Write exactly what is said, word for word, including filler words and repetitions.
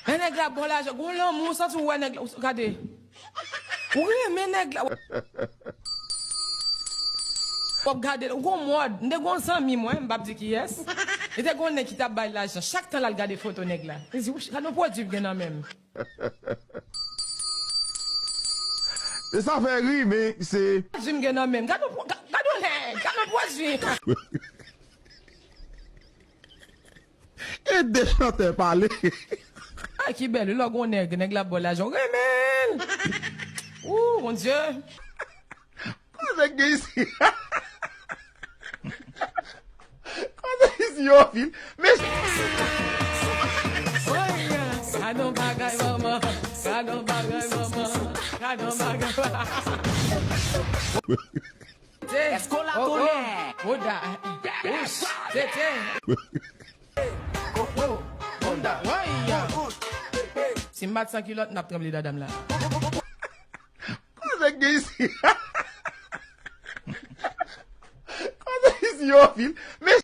Men nèg la bon lajan, gon lanmou, ou santi w wè nèg la, ou gade. Ou renmen nèg la. W ap gade l, ou gon mòd. M te gon zanmi mwen, m p ap di kiyès. Li te gon nèg ki t ap bay lajan. Chak tan l al gade foto nèg la. Li di, "Wouch, gade yon pwodui m gen nan men m." E sa fè ri, men se. Pwodui m gen nan men m. Gade yon pwo-, ga-, gade yon nèg, gade yon pwodui. E de chantè pale. Ay, ki bèl, wi, lè w gon nèg, nèg la ba w lajan, w renmen l. Ou, Bondye. Koze k gen isi? Koze isi yo fil? Men. Gade yon bagay, manman. Gade yon bagay, manman. Gade yon bagay. Tete. Èske w la, oh, oh, Tonè? Oda. Ouch, tete. Oh, oh, Honda. Woy. Si m bat san kilòt, n ap tranble dada m la. Koze k gen isi? Koze isi yo fil? Men.